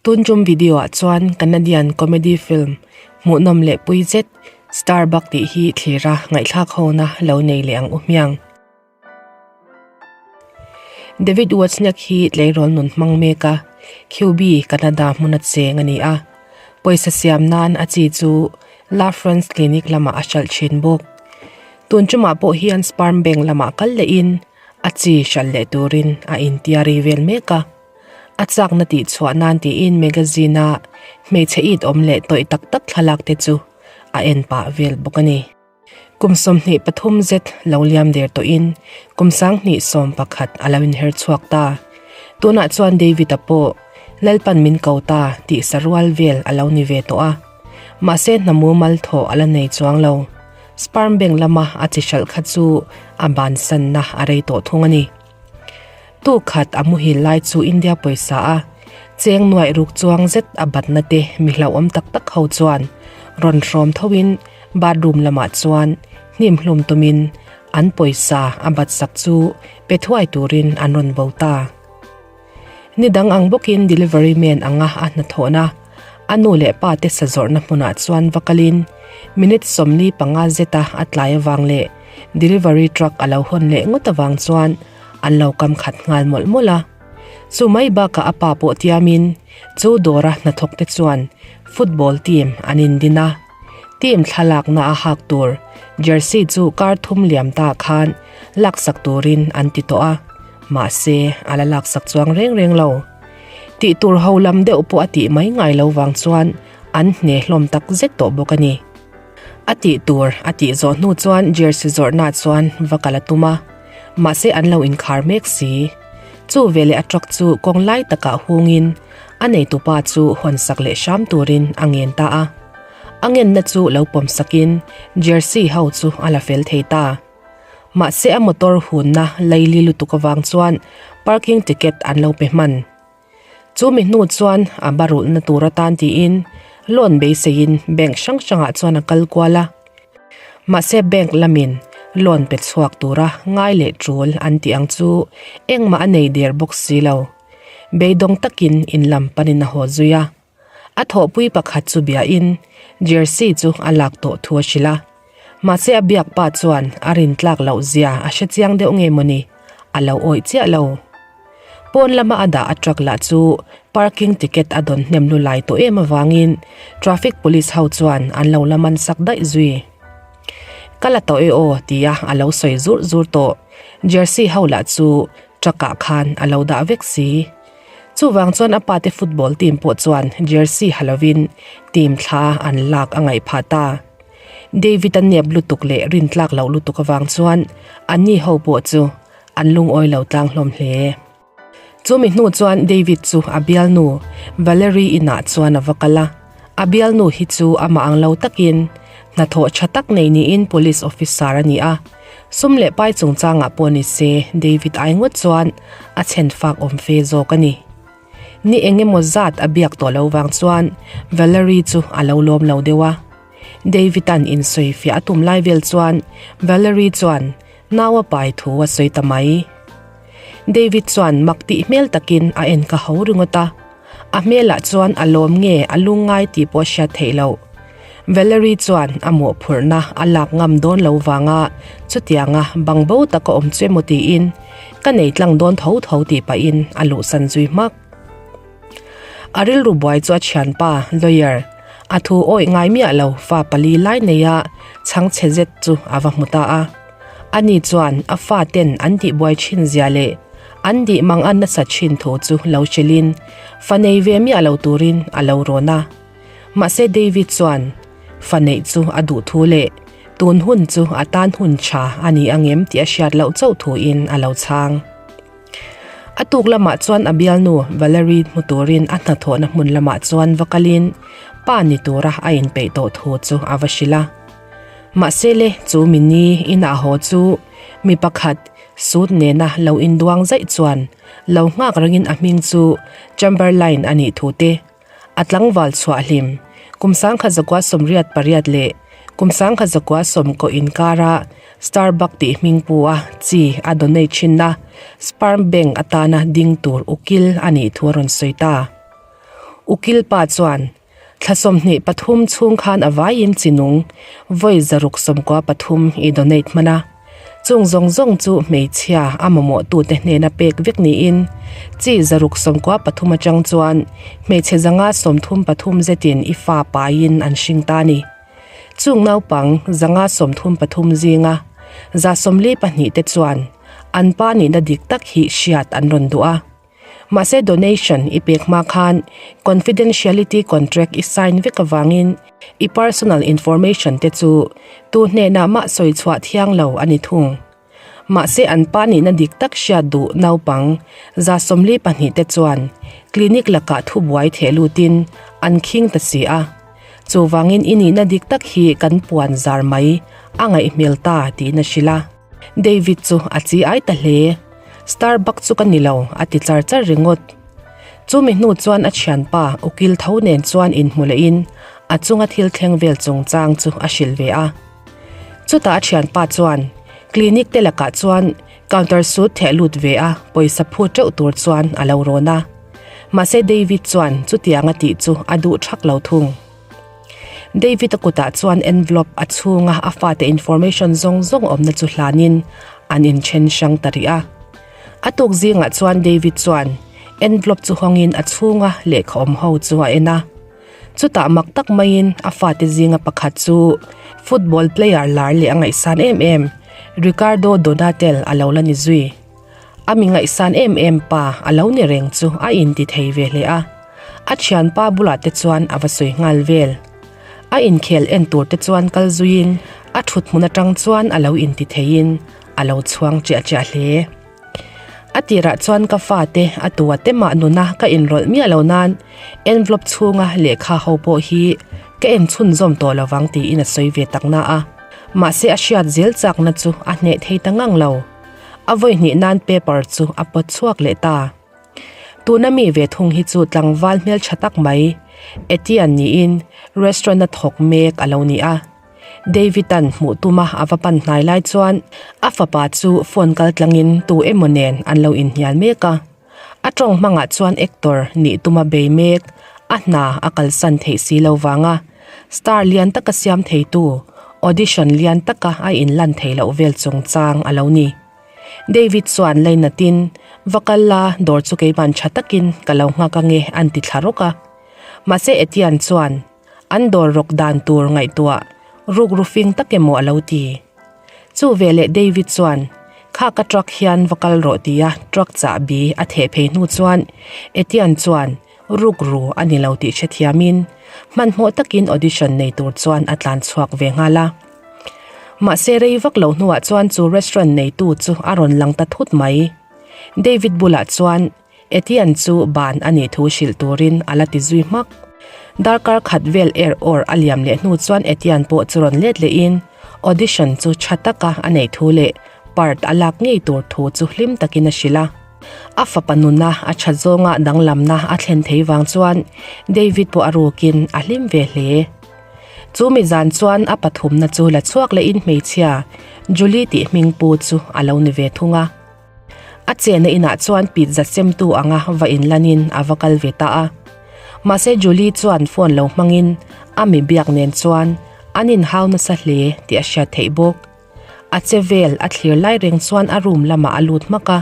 Tun tum video ah chuan Canadian comedy film hmuhnawm leh pui zet Starbuck tih hi thlir a ngaihthlak hona lo nei leh ang u hmiang. David Wozniak hi tleirawl nun hmang mek a, QB Canada hmuna cheng a ni a. Pawisa siam nan a chi chu La France Clinic lamah a hralh thin bawk. Tun tumah pawh hian sperm bank lamah kal lehin a chi hralh leh turin a intiari vel mek a. A chakna tih chhuah nan tiin magazine a hmeichhe it awm leh tawih tak tak thlalak te chu a en pah vel bawk a ni. Kum 23 zet lo liam der tawhin kum 2011 a lo inher chhuak ta. Tunah chuan David-a pawh Lalpan min ko ta tih sarual vel a lo ni ve tawh a. Mahse hna mumal thawh a la nei chuang lo. Sperm bank lama a chi hralh kha chu a bansanna a rei tawh thung a ni. Tu khat a muhil lai chu India pawisa a cheng nuaih ruk chuang zet a batna te mi hlauhawm tak tak ho chuan rawn hrawm thoin bathroom lamah chuan hnim hlum tumin an pawisa a bat sak chu pe thuai turin an rawn bo ta. Ni dang ang bawkin delivery man anga a hnathawhna a nu leh pa te sa zawrhna hmunah chuan va kalin minute 45 zeta a tlai avang leh delivery truck a lo hawn leh ngawt avang chuan an lo kam khat nghal mawlh mawlh a. Chu mai bakah a pa pawh tiamin chu dawra hnathawk te chuan football team an indin a. Team thlalakna a hak tur jersey chu kar thum liam ta khan laksak turin an ti tawh a, mahse a la laksak chuang reng reng lo. Tih tur ho lam deuh pawh a tih mai ngai lo vang chuan an hne hlawm tak zet tawh bawk a ni. A tih tur a tih zawh hnu chuan jersey zawrhna chuan va kal a tum a, mahse an lo inkhar mek si. Chu veleh a truck chu kawng lai takah hungin a neitupa chu hawnsak leh hram turin a ngen ta a. A ngenna chu lo pawm sakin jersey ho chu a la fel thei ta. Mahse a motor hunna laili lutuk avang chuan parking ticket an lo pe hman. Chu mi hnu chuan a barulhna tur atan tiin loan beiseiin bank hrang hrangah chuan a kal kual a. Mahse bank lamin loan pe chhuak tura ngai leh tul an tih ang chu engmah a nei der bawk si lo. Beidawng takin in lam panin a haw zui a. A thawhpui pakhat chu biain jersey chu a lak tawh thu a hrilh a. Mahse a biak pa chuan a rin tlak loh zia a hre chiang deuh nge mawni a lo awih chiah lo. Pawn lama a dah a truck lah chu parking ticket a dawn hnem lu lai tawh em avangin traffic police ho chuan an lo la man sak daih zui. Ka la tawh e aw tia a lo sawi zur zur tawh. Jersey ho lah chu truck ah khan a lo dah vek si. Chuvang chuan a pate football team pawh chuan jersey ha lovin team thla an lak a ngaih phah ta. David a nep lutuk leh rintlak loh lutuk avang chuan anni ho pawh chu an lungawi lo tlang hlawm hle. Chumi hnu chuan David chu a bialnu Valerie inah chuan a va kal a. A bialnu hi chu amah ang lo takin hnathawh tha tak nei niin police officer a ni a. Sum leh pai chungchangah pawh ni se David ai ngawt chuan a chhen fak awm fe zawk a ni. Ni eng emaw zat a biak tawh lo vang chuan Valerie chu a lo lawm lo deuh a. David-a'n insawi fiah a tum lai vel chuan Valerie chuan nau a pai thu a sawi ta mai. David chuan mak tih hmel takin a en ka ho ringawt a. A hmelah chuan a lawm nge a lungngai tih pawh a hriat theih loh. Valerie chuan a mawhphurhna a lak ngam dawn lo vanga chutianga bangbo taka awm chu emaw tiin ka nei tlang dawn tho tho tih pahin a luhsan zui hmak. A rilru buai chu a thianpa, lawyer, a thu awih ngai miah lo fa pali lai neia chhangchhe zet chu a va hmu ta a. Ani chuan a fa ten an tihbuai thin zia leh an dih mang a nasa thin thu chu lo hrilhin fa nei ve miah lo turin a lo rawn a. Mahse David chuan fa neih chu a duh thu leh tun hun chu a tan hun tha a ni angem tih a hriat loh chauh thuin a lo chhang. A tuk lamah chuan a bialnu Valerie hmu turin a hnathawhna hmun lamah chuan va kalin pa ni tura a inpeih tawh thu chu a va hrilh a. Mahse le chu mi ni inah haw chu mi pakhat suit nena lo induang zaih chuan lo nghak rengin a hming chu Chamberlain a nih thu te, a tlangval chhuah hlim kum 1988 leh kum 1990 inkara Starbuck tih hming pu a chi a donate thinna sperm bank atana ding tur ukil a nih thu a rawn sawi ta. Ukil pa chuan thla 23 chhung khan a vaiin chi nung vawi 693 i donate hman a. Chung zawng zawng chu hmeichhia a mamawh tute hnena pek vek niin chi 693 atang chuan hmeichhe 533 zetin i fa paiin an hring ta a ni. Chung naupang 533 zinga 142 te chuan an pa nihna dik tak hi hriat an rawn duh a. Mahse donation i pek hma khan confidentiality contract i sign vek avangin i personal information te chu tu hnenah mah sawi chhuah thiang lo a ni thung. Mahse an pa nihna dik tak hriat duh naupang 42 te chuan clinic lakah thubuai theh lutin an khing ta si a. Chuvangin i nihna dik tak hi kan puan zar mai a ngaih hmel ta tiin a hrilh a. David chu a chi ai ta hle. Starbuck chu ka ni lo a ti char char ringawt. Chumi hnu chuan a thianpa ukil tho nen chuan inhmu lehin a chunga thil thleng vel chungchang chu a hrilh ve a. Chutah a thianpa chuan clinic te lakah chuan counter suit theh lut ve a pawisa phut teuh tur chuan a lo rawn a. Mahse David chuan chutianga tih chu a duh thak lo thung. David a kutah chuan envelope a chhunga a fate information zawng zawng awmna chu hlanin an inthen hrang ta rih a. A tuk zingah chuan David chuan envelope chu hawngin a chhunga lehkha awm ho chu a en a. Chutah mak tak maiin a fate zinga pakhat chu football player lar leh a ngaihsan em em Ricardo Donatel a lo la ni zui. A mi ngaihsan em em pa a lo ni reng chu a inti thei ve hle a. A thianpa bulah te chuan a va sawi nghal vel. A inkhel en tur te chuan kal zuiin a thut hmun atang chuan a lo inti theiin a lo chhuang chiah chiah hle. A tirah chuan ka fate a tua te mah nuna ka inrawlh miah lo nan envelope chhunga lehkha ho pawh hi ka en chhunzawm tawh lovang tiin a sawi ve tak na a. Mahse a hriat zel chakna chu a hneh thei ta ngang lo. A vawi hnih nan paper chu a pawt chhuak leh ta. Tuna mi ve thung hi chu tlangval hmeltha tak mai Etienne niin restaurant a thawk mek a lo ni a. David-a'n hmuh tuma a va pan hnai lai chuan a fapa chu phone kal tlangin tu emaw nen an lo inhnial mek a. A tawng hmangah chuan actor nih tuma bei mek a hna a kalsan theih si lo vanga star lian taka siam theitu audition lian taka a inlan theih loh vel chungchang a lo ni. David chuan lainatin, Va kal la, dawr chu keiman tha takin ka lo nghak ange an ti thla rawk a. Mahse Etienne chuan an dawr rawk dan tur ngaihtuah ruk ru fing tak emaw a lo ti. Chu veleh David chuan, Kha ka truck hian va kal rawh tia truck chahbi a theh phei hnu chuan Etienne chuan ruk ru a ni lo tih hrethiamin hmanhmawh takin audition nei tur chuan a tlan chhuak ve nghal a. Mahse rei vak lo hnuah chuan chu restaurant neitu chu a rawn lang ta thut mai. David bulah chuan Etienne chu ban a nih thu hrilh turin a la ti zui hmak. Darkar khat vel er awr a liam leh hnu chuan Etienne pawh chu rawn let lehin audition chu tha taka a neih thu leh part a lak ngei tur thu chu hlim takin a hrilh a. A fapa nuna a tha zawnga danglamna a thlen thei vang chuan David pawh a rukin a hlim ve hle. Chu mi zan chuan a pathumna chu la chhuak lehin hmeichhia Julie tih hming pu chu a lo ni ve thung a. A chenna inah chuan pizza semtu anga va inlanin a va kal ve ta a. Mahse Julie chuan phone lo hmangin a mi biak nen chuan an inhau nasa hle tih a hriat theih bawk. A che vel a thlir lai reng chuan a room lamah a lut hmak a,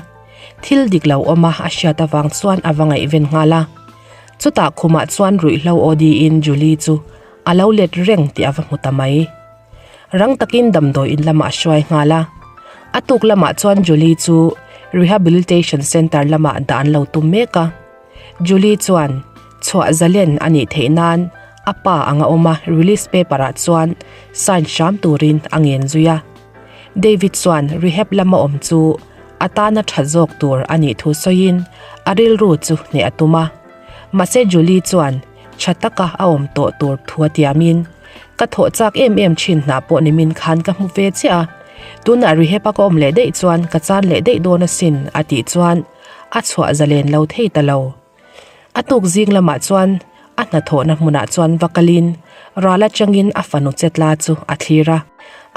thil dik lo awm a a hriat avang chuan a va ngaihven nghal a. Chutah khumah chuan ruihhlo aw diin Julie chu a lo let reng tih a va hmu ta mai. Rang takin damdawi in lamah a hruai nghal a. A tuk lamah chuan Julie chu Rehabilitation Centre lamah dah an lo tum mek a. Julie chuan chhuah zalen a nih theih nan a pa anga awm a release paper ah chuan sign hram turin a ngen zui a. David chuan rehab lama awm chu a tana tha zawk tur a nih thu sawiin a rilru chu hneh a tum a. Mahse Julie chuan tha taka a awm tawh tur thu a tiamin ka thawh chak em em thin hna pawh nimin khan ka hmu ve chiah a, tunah rehab a ka awm leh daih chuan ka chan leh daih dawn asin a tih chuan a chhuah zalen lo thei ta lo. A tuk zing lamah chuan a hnathawhna hmunah chuan va kalin ral atangin a fanu chetla chu a thlir a.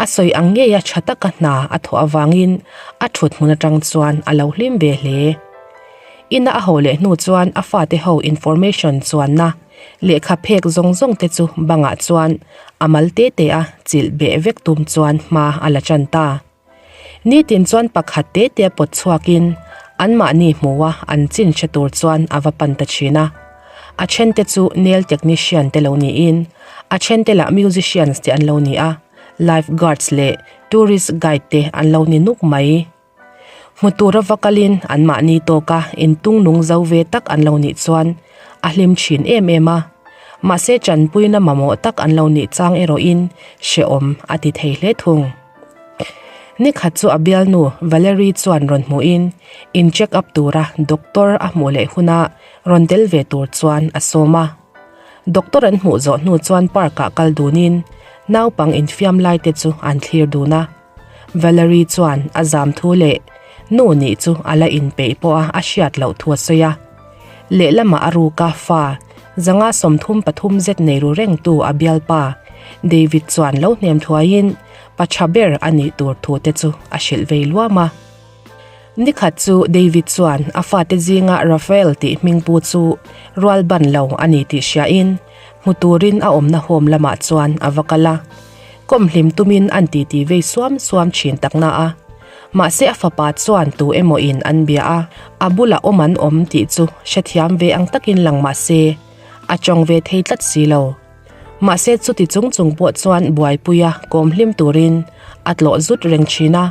A sawi ang ngeia tha taka hna a thawh avangin a thut hmun atang chuan a lo hlim ve hle. Ina a haw leh hnu chuan a fate ho information chuanna lehkha phek zawng zawng te chu bangah chuan a mal te te a chilh beh vek tum chuan hma a la tan ta. Nitin chuan pakhat te te pawt chhuakin anmahni hmuha an chin hre tur chuan a va pan ta thin a. A thente chu nail technician te lo niin a thente lah musicians te an lo ni a, life guards leh tourist guide te an lo ni nuk mai. Hmu tura va kalin anmahni tawka intungnung zo ve tak an lo nih chuan a hlim thin em em a. Mahse tanpuina mamawh tak an lo nih chang erawhin hrehawm a ti thei hle thung. Nikhat chu a bialnu Valerie chuan rawn hmuhin in check up tura doctor a hmuh leh huna rawn tel ve tur chuan a sawm a. Doctor an hmuh zawh hnu chuan park ah kal dunin naupang infiam lai te chu an thlir dun a. Valerie chuan a zam thu leh nu nih chu a la inpeih pawh a a hriat loh thu a sawi a. Lehlamah a ruka fa zanga 33 zet nei ru rengtu a bialpa David chuan lo hnem thuaiin pa tha ber a nih tur thu te chu a hrilh vei luam a. Nikhat chu David chuan a fate zinga Raphael tih hmingpu chu rual ban lo a ni tih hriain hmu turin a awmna home lamah chuan a va kal a. Kawmhlim tumin an titi vei suam suam thin tak na a. Mahse a fapa chuan tu emaw in an bia a, a bulah awm an awm tih chu hrethiam ve ang takin lang mah se, a tawng ve thei tlat si lo. Mahse chuti chung chung pawh chuan buaipuia kawmhlim turin a tlawh zut reng thin a,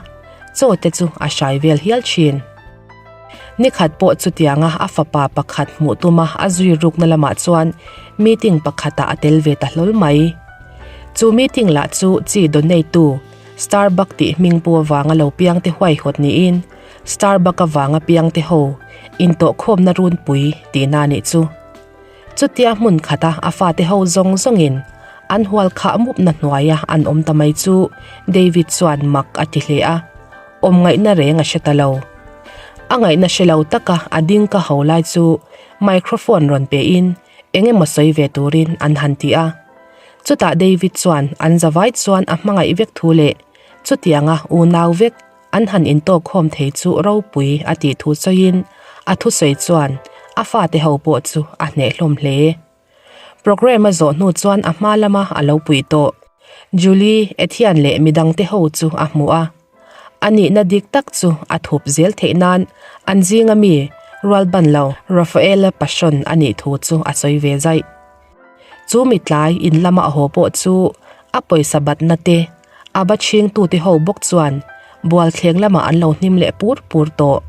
chaw te chu a hrai vel hial thin. Nikhat pawh chutianga a fapa pakhat hmuh tuma a zui rukna lamah chuan meeting pakhatah a tel ve ta hlawl mai. Chu meeting lah chu chi donate tu Starbuck tih hming pu avanga lo piang te huaihawt niin Starbuck avanga piang te ho intawhkhawmna runpui tihna a nih chu. Chutia hmun khata a fate ho zawng zawngin an hual khah mupna hnuaia an awm ta mai chu David chuan mak a ti hle a, awm ngaihna reng a hre ta lo. A ngaihna hre lo taka a ding ka ho lai chu microphone rawn pein eng emaw sawi ve turin an han ti a. Chutah David chuan an zavai chuan a hmangaih vek thu leh chutianga unau vek an han intawkkhawm thei chu ropui a tih thu sawiin a thusawi chuan a fate ho pawh chu a hneh hlawm hle. Programme a zawh hnu chuan a hma lama a lo puih tawh. Julie, Ethian leh midangte ho chu a hmu a. A nihna dik tak chu a thup zel theih nan an zinga mi rualban lo Rafaela Passion a nih thu chu a sawi ve zaih. Chu mitlai in lama a haw pawh chu a pawisa batna te a ba chhingtute ho bawk chuan bualthleng lamah an lo hnim leh pur pur tawh.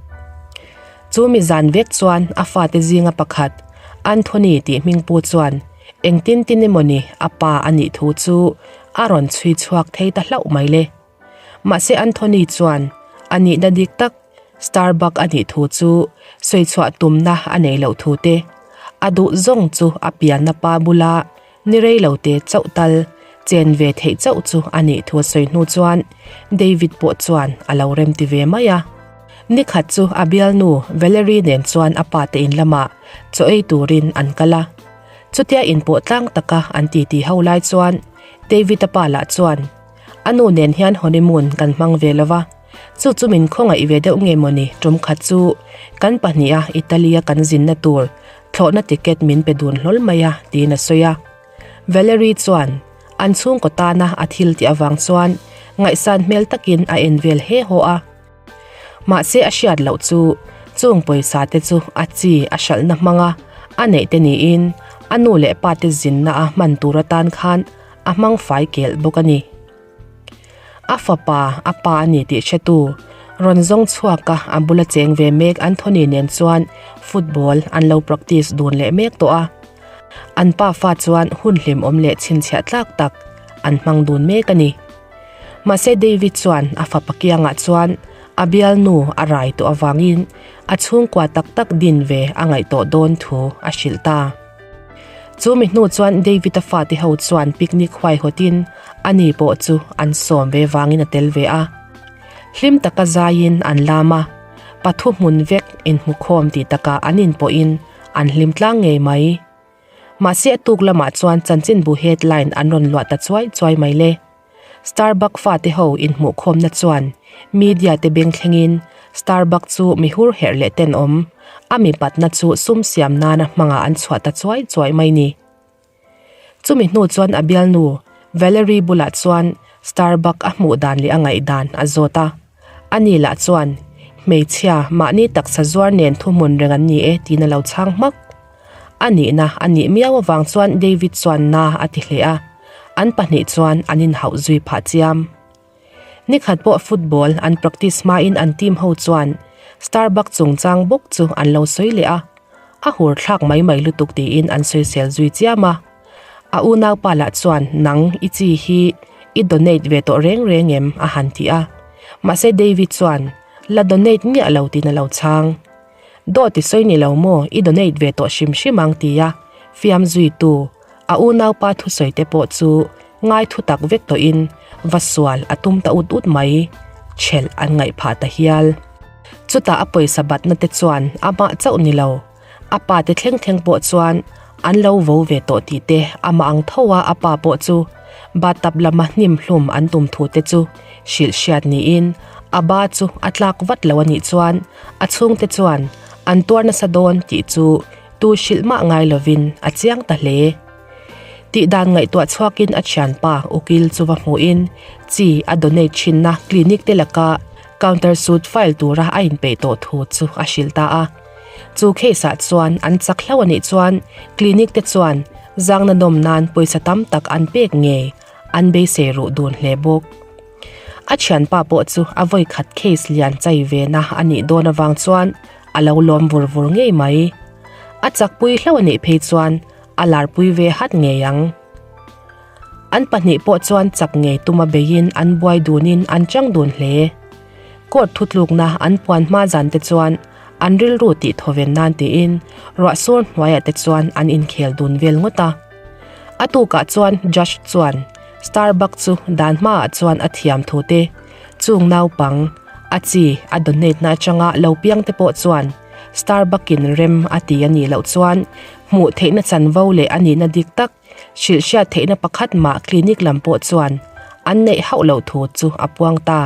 Chu mi zan vek chuan a fate zinga pakhat Anthony tih hmingpu chuan engtin tin emawni a pa a nih thu chu a rawn chhui chhuak thei ta hlauh mai le. Mahse Anthony chuan a nihna dik tak Starbuck a nih thu chu sawi chhuah tumna a nei loh thu te, a duh zawng chu a pianna pa bula ni rei lo te chauh tal chen ve theih chauh chu a nih thu a sawi hnu chuan David pawh chuan a lo rem ti ve mai a. Nikhat chu a bialnu Valerie nen chuan a pa te in lamah chaw ei turin an kal a. Chutia inpawh tlang taka an titi ho lai chuan David-a pa lah chuan A nu nen hian honeymoon kan hmang ve lo va, chu chu min khawngaih ve deuh nge mawni tum khat chu kan pahniha Italy-a kan zinna tur thlawhna ticket min pe dun hlawl mai a tiin a sawi a. Valerie chuan an chhungkaw tana a thil tih avang chuan ngaihsan hmel takin a en vel he haw a. Mahse a hriat loh chu chung pawisa te chu a chi a hralhna hmanga a neih te niin a nu leh pa te zinna a hman tur atan khan a hmang fai kelh bawk a ni. A fapa a pa a ni tih hretu rawn zawng chhuak a a bula cheng ve mek Anthony nen chuan football an lo practice dun leh mek tawh a. An pa fa chuan hun hlimawm leh chhinchhiah tlak tak an hmang dun mek a ni. Mahse David chuan a fapa kiangah chuan a bialnu a rai tawh avangin a chhungkua tak tak din ve a ngaih tawh dawn thu a hrilh ta. Chu mi hnu chuan David-a fate ho chuan picnic huaihawtin ani pawh chu an sawm ve vangin a tel ve a. Hlim taka zaiin an lam a, pathu hmun vek inhmukhawm tih takah an inpawhin an hlim tlang ngei mai. Mahse a tuk lamah chuan chanchinbu headline an rawn luah ta chuai chuai mai le. Starbuck fate ho inhmuhkhawmna chuan media te beng thlengin Starbuck chu mi hur herh leh tenawm, a mipatna chu sum siam nana hmangah an chhuah ta chuai chuai mai ni. Chumi hnu chuan a bialnu Valerie bulah chuan Starbuck a hmuh dan leh a ngaih dan a zawt a. Ani lah chuan, Hmeichhia, mahni taksa zuar nen thuhmun reng an ni e tiin a lo chhang hmak. A nihna a nih miau avang chuan David chuan na a ti hle a, an pahnih chuan an inhauh zui phah chiam. Nikhat pawh football an practice hmain an team ho chuan Starbuck chungchang bawk chu an lo sawi leh a, a hur thlak mai mai lutuk tiin an sawisel zui chiam a. A unaupa lah chuan nang i chi hi i donate ve tawh reng reng em a han ti a, mahse David chuan la donate miah lo tiin a lo chhang. Dawt i sawi ni lo maw i donate ve tawh hrim hrim ang tia fiam zuitu A unaupa thusawi te pawh chu ngai thu tak vek tawhin va sual a tum ta ut ut mai, chhelh an ngaih phah ta hial. Chutah a pawisa batna te chuan amah chauh ni lo, a pa te thleng thleng pawh chuan an lo vo ve tawh tih te amah ang tho a a pa pawh chu bathtub lama hnim hlum an tum thu te chu hrilh hriat niin a ba chu a tlak vat lo a nih chuan a chhungte chuan an tuar nasa dawn tih chu Tu hrilh mah ngai lovin a chiang ta hle. Tih dan ngaihtuah chhuakin a thianpa ukil chu va hmuhin chi a donate thinna clinic te laka counter suit file tura a inpeih tawh thu chu a hrilh ta a. Chu case ah chuan an chak hlauh a nih chuan clinic te chuan zangna nawm nan pawisa tam tak an pek ngei an beisei ruh dun hle bawk. A thianpa pawh chu a vawikhat case lian chai vena a nih dawn avang chuan a lo lawm vur vur ngei mai. A chakpui hlauh a nih phei chuan a larpui ve hat ngei ang. An pahnih pawh chuan chak ngei tuma beiin an buai dunin an chang dun hle. Court thutlukna an puan hma zan te chuan an rilru tih thawven nan tiin ruahsur hnuaiah te chuan an inkhel dun vel ngawt a. A tukah chuan judge chuan Starbuck chu dan hmaah chuan a thiam thu te, chung naupang, a chi a donate na atanga lo piang te pawh chuan Starbuck in rem a ti a nih loh chuan hmuh theihna chanvo leh a nihna dik tak hrilh hriat theihna pakhat mah clinic lam pawh chuan an neih hauh loh thu chu a puang ta.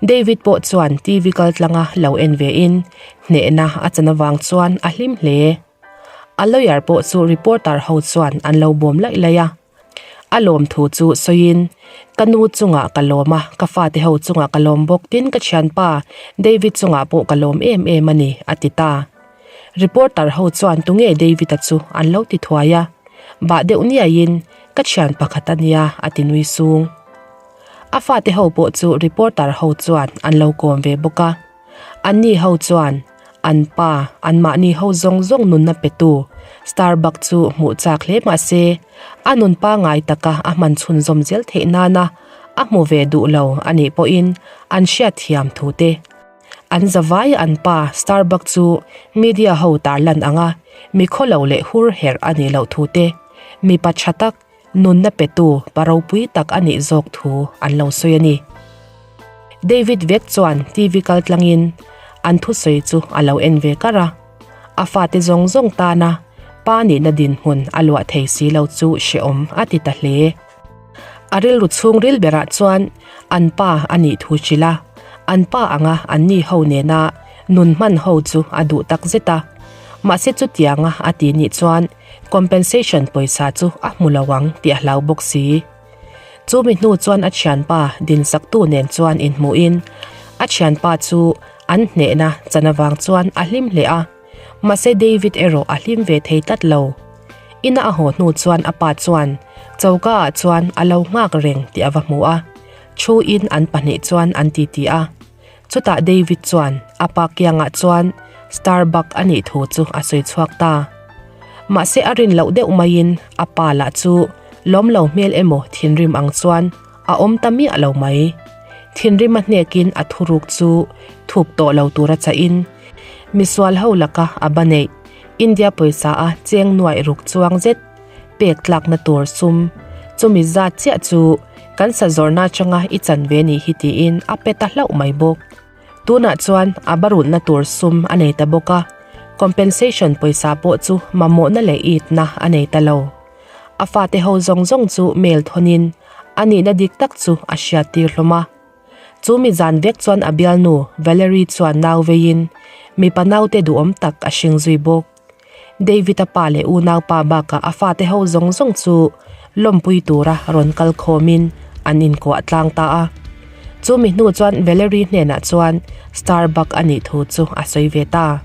David pawh chuan TV kaltlanga lo en ve in hnehna a chan avang chuan a hlim hle. A lawyer pawh chu reporter ho chuan an lo bawm laih laih a. A lawm thu chu sawiin, Ka nu chungah ka lawm a, ka fate ho chungah ka lawm bawk tin ka thianpa David chungah pawh ka lawm em em a ni, a ti ta. Reporter ho chuan tunge David-a chu an lo ti thuai a, bah deuh niaiin, Ka thian pakhat a nia, a ti nui sung. A fate ho pawh chu reporter ho chuan an lo kawm ve bawk a. Anni ho chuan an pa, anmahni ho zawng zawng nunna petu Starbuck chu hmuh chak hle mah se, a nun pangngai taka a hman chhunzawm zel theih nana a hmu ve duh lo a nih pawhin an hriatthiam thu te. An zavai an pa Starbuck chu media ho tarlan anga mi khawlo leh hur herh a nih loh thu te, mipa tha tak, Nunna petu pa ropui tak a nih zawk thu an lo sawi a ni. David vek chuan TV kal tlangin an thusawi chu a lo en ve kar a. A fate zawng zawng tana pa nihna dinhmun a luah thei si lo chu hrehawm a ti ta hle. A rilru chhungril berah chuan an pa a nih thu hrilh a, an pa anga anni ho nena nun hman ho chu a duh tak zet a. Mahse chutianga a ti nih chuan Compensation pawisa chu a hmu lo ang tih a hlau bawk si. Chu mi hnu chuan a thianpa dinsaktu nen chuan inhmuhin a thianpa chu an hnehna chan avang chuan a hlim hle a, mahse David erawh a hlim ve thei tlat lo. Ina a haw hnu chuan a pa chuan choka ah chuan a lo nghak reng tih a va hmu a, thu in an pahnih chuan an titi a. Chutah David chuan a pa kiangah chuan Starbuck a nih thu chu a sawi chhuak ta. Mahse a rin loh deuh maiin a pa lah chu lawm lo hmel emaw thinrim ang chuan a awm ta miah lo mai. Thinrim a hnekin a thuruk chu thup tawh lo tura chahin misual ho laka a ba neih India pawisa a cheng nuaih ruk chuang zet pek tlakna tur sum chumi zat chiah chu kan sa zawrhna atanga i chan ve nih hi tiin a pe ta hlauh mai bawk. Tunah chuan a barulhna tur sum a nei ta bawk a, compensation pawisa pawh chu mamawhna leh itna a nei ta lo. A fate ho zawng zawng chu mail thawnin a nihna dik tak chu a hriattir hlawm a. Chu mi zan vek chuan a bialnu Valerie chuan nau veiin mipa naute duhawm tak a hring zui bawk. David-a pa leh unaupa bakah a fate ho zawng zawng chu lawmpui tura rawn kal khawmin an inkuah tlang ta a. Chu mi hnu chuan Valerie hnenah chuan Starbuck a nih thu chu a sawi ve ta.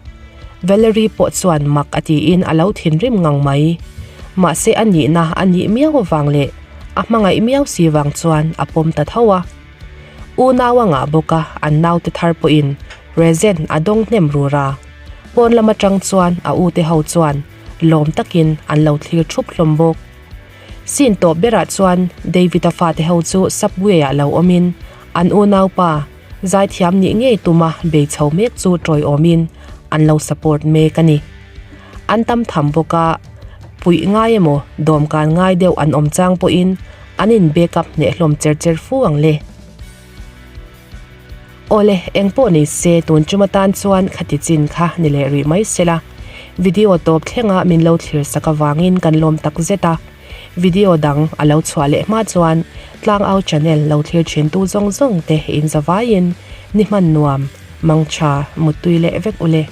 Valerie pawh chuan mak a tiin a lo thinrim ngang mai. Mahse a nihna a nih miau avang leh a hmangaih miau si vang chuan a pawm ta tho a. Unau a ngah bawk a, an naute thar pawhin present a dawng hnem rur a. Pawn lam atang chuan a ute ho chuan lawm takin an lo thlir thup hlawm bawk. Scene tawp berah chuan David-a fate ho chu subway-ah lo awmin an unaupa zaithiam nih ngei tuma bei chho mek chu tawiawmin an lo support mek a ni. An tam tham bawk a, puih ngai emaw dawmkan ngai deuh an awm chang pawhin an in back up hneh hlawm cher cher fu ang le. Awle, eng pawh ni se tun tum atan chuan khati chin kha ni leh rih mai sela. Video tawp thlenga min lo thlir sak avangin kan lawm tak zet a. Video dang a lo chhuah leh hma chuan Tlangau channel lo thlir thin tu zawng zawng te in zavaiin ni hman nuam, mangtha, muttui leh vek ule.